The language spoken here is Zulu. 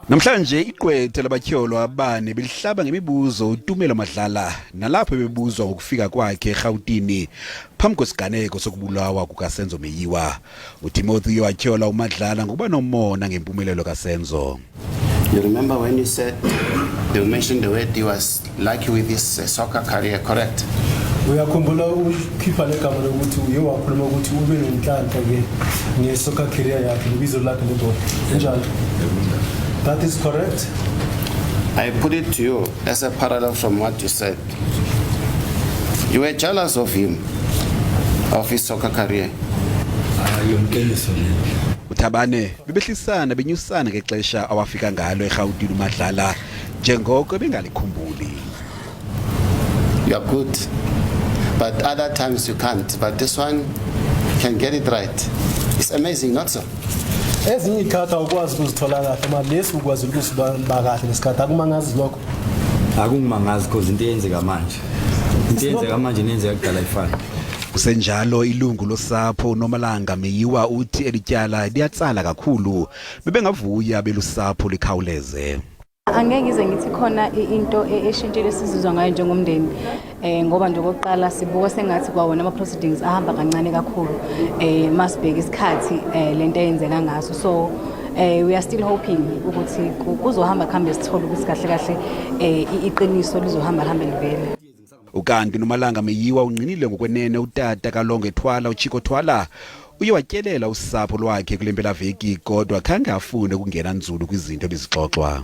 Namhlanje igqwetha labatyholwa abane belihlaba ngemibuzo uTumelo Madlala nalapho ebebuzwa ngokufika kwakhe eRhawutini phambi kwesiganeko sokubulawa kukaSenzo Meyiwa. UTimothy uye watyhola uMadlala ngokuba nomona ngempumelelo kaSenzo. You remember when you said, you mentioned the word he was lucky with his soccer career, correct? Uyakhumbula ukhipha legama lokuthi uye wakhuluma ukuthi ube nenhlanhla ke nge-soccer career yakhe, nebizo lakhe lebhola. Kunjalo? That is correct. I put it to you as a parallel from what you said. You were jealous of him, of his soccer career. Hayi, yonqiniso leyo. UThabane bebehlisana benyusana ngexesha awafika ngalo eRhawutini uMadlala njengoko bengalikhumbuli. You are good, but other times you can't. But this one can get it right. It's amazing, not so? Ezinye izikhathi awukwazi ukuzithola kahle, ma lesi ukwazi ukusibamba kahle lesikhathi. Akumangazi lokho? Akungimangazi because into eyenzeka manje, into eyenzeka manje neyenzeka kudala ifana. Kusenjalo, ilungu losapho uNomalanga Meyiwa uthi elityala liyatsala kakhulu, bebengavuya belusapho likhawuleze. Angeke ngize ngithi khona into eshintshile esizizwa ngayo njengomndeni, ngoba nje okokuqala sibuka sengathi kwawona ama proceedings ahamba kancane kakhulu masibheka isikhathi lento eyenzeka ngaso. So we are still hoping ukuthi kuzohamba kuhambe sithole ukuthi kahle kahle iqiniso lizohamba lihambe livele. Ukanti Nomalanga Meyiwa ungqinile ngokwenene utata kaLongwe Thwala, uChicco Twala, uye watyelela usapho lwakhe kule mpelaveki, kodwa khange afune ukungena nzulu kwizinto ebizixoxwa.